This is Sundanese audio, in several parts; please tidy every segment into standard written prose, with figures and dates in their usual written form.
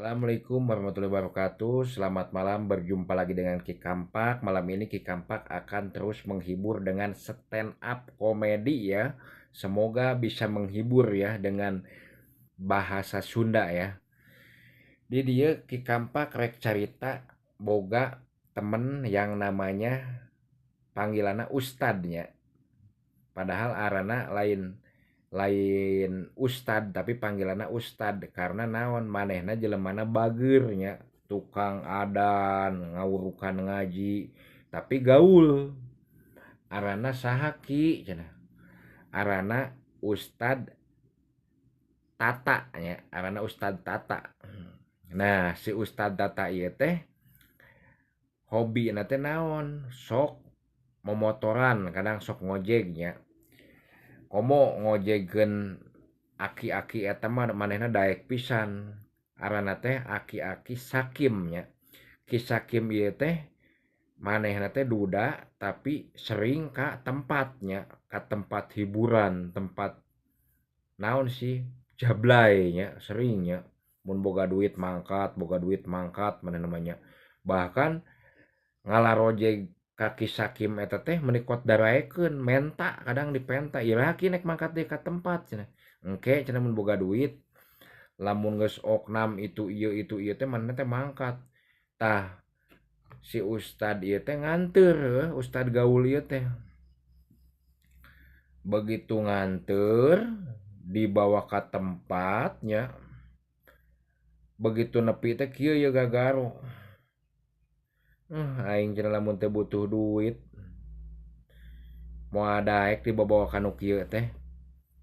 Assalamualaikum warahmatullahi wabarakatuh. Selamat malam, berjumpa lagi dengan Ki Kampak. Malam ini Ki Kampak akan terus menghibur dengan stand up komedi ya. Semoga bisa menghibur ya dengan bahasa Sunda ya. Di dia Ki Kampak rek carita boga temen yang namanya panggilanna ustadnya. Padahal arana lain lain ustad tapi panggilanna ustad karena naon manehna jelemana bageurnya, tukang adan ngawurukan ngaji tapi gaul. Arana saha Ki cenah? Arana Ustad Tata nya, arana Ustad Tata. Nah, si Ustad Tata ieu teh hobina teh naon? Sok momotoran, kadang sok ngojek nya. Komo ngojegkeun aki-aki eta mah manehna daek pisan. Arana teh aki-aki Sakim nya. Ki Sakim ieu teh manehna teh duda tapi sering ka tempatnya, ka tempat hiburan, tempat naon sih, jablay nya, sering nya. Mun boga duit mangkat, boga duit mangkat manehna mah nya. Bahkan ngalarojeg ka Ki Sakim eta teh meuni kot daraekeun, menta kadang dipenta, iraha Ki nek mangkat deui ka tempat cenah. Engke cenah mun boga duit, lamun geus oknam itu ieu itu ieu teh manehna teh mangkat. Tah si ustad ieu teh nganteur heuh, ustad gaul ieu teh. Begitu nganteur dibawa ka tempatnya, begitu nepi teh kieu ye gagaro. Aing cenah lamun teu butuh duit moal daek dibawa ka nu kieu teh.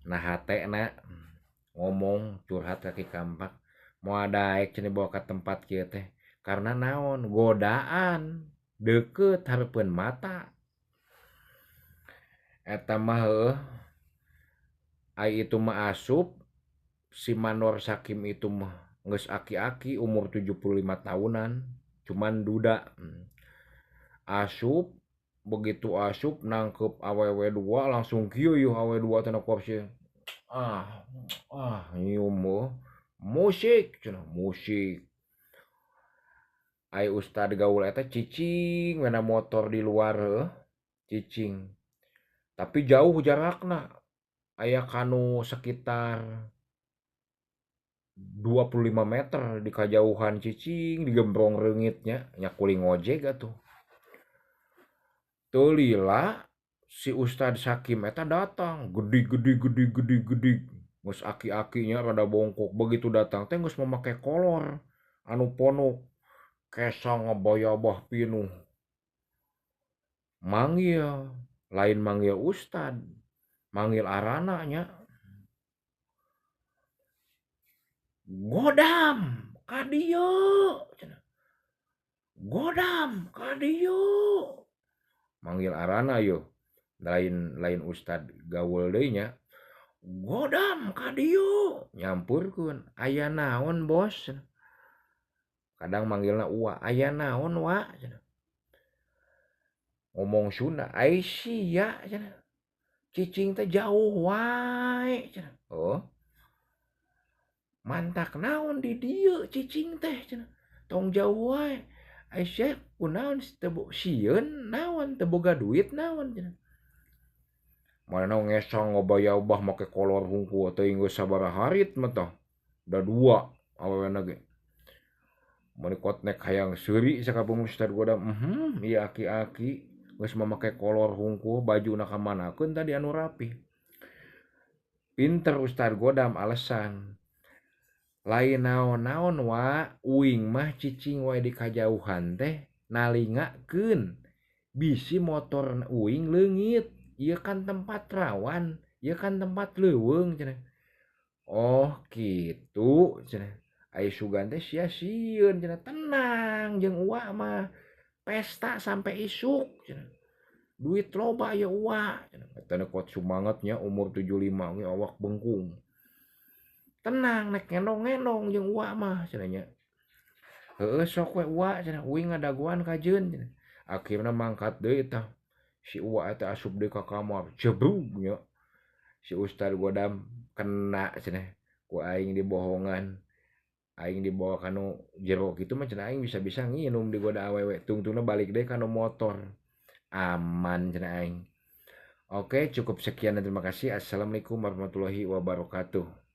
Nah hatena ngomong curhat ka Ki Kampak, moal daek cenah dibawa ka tempat kieu teh karena naon, godaan deukeut hareupeun mata. Eta mah heueuh, ai itu mah asup si Mandor Sakim itu mah geus aki-aki umur 75 tahunan, cuman duda. Asup, begitu asup nangkep awewe dua langsung kieu yeuh awewe dua teh na kursi. Ah, ah nyium heuh. Musik cenah, musik. Ai ustad gaul eta cicing we motor di luar heuh, cicing. Tapi jauh jarakna, aya kanu sekitar 25 meter di kajauhan cicing digembrong reungitnya, nya kuling ngojek atuh. Teu lila si Ustad Sakim eta datang, gedig gedig gedig gedig gedig. Geus aki-akinya rada bongkok, begitu datang teh geus mamake kolor anu ponok, kesang ngabayabah pinuh. Manggil, lain manggil ustad, manggil arana nya. Godam ka dieu cenah. Godam ka dieu. Manggil arana yeuh, lain lain ustad gaul deui nya. Godam ka dieu, nyampurkeun, aya naon bos? Kadang manggilna uwa, aya naon wa cenah. Ngomong Sunda, ai sia cenah. Cicing teh jauh wae cenah. Oh. Mantak naon di dieu cicing teh cenah. Tong jauh wae. Ai sia kunaon teu sieun naon, teu boga duit naon cenah. Manehna ngesang ngabayabah make kolor hungkul teuing geus sabaraha harit mah tah. Da dua awewena ge. Meuni kot nek hayang seuri sakapeung Ustad Godam, ieu aki-aki geus mamake kolor hungkul bajuna kamanakeun tadi anu rapi. Pinter Ustad Godam alesan. Lain naon-naon wa, uing mah cicing wae di kajauhan teh nalingakeun bisi motor uing leungit. Ieu kan tempat rawan, ieu kan tempat leuweung cenah. Oh kitu cenah. Ai sugan teh sia sieun cenah, tenang jeung uwa mah pesta sampai isuk cenah. Duit loba ya uwa cenah. Eta kuat sumangatnya umur 75 ge awak bengkung. Tenang nek ngendong-ngendong jeung uwa mah cenah nya. Heueuh sok we uwa cenah, uing ngadagoan kajeun cenah. Akhirna mangkat deui tah. Si uwa eta asup deui ka kamar, jebrug nya. Si Ustad Godam kena cenah ku aing dibohongan. Aing dibawa kanu jero kitu mah cenah aing bisa-bisa nginum digoda awewe, tungtungna balik deui kanu motor. Aman cenah aing. Oke, cukup sekian dan terima kasih. Assalamualaikum warahmatullahi wabarakatuh.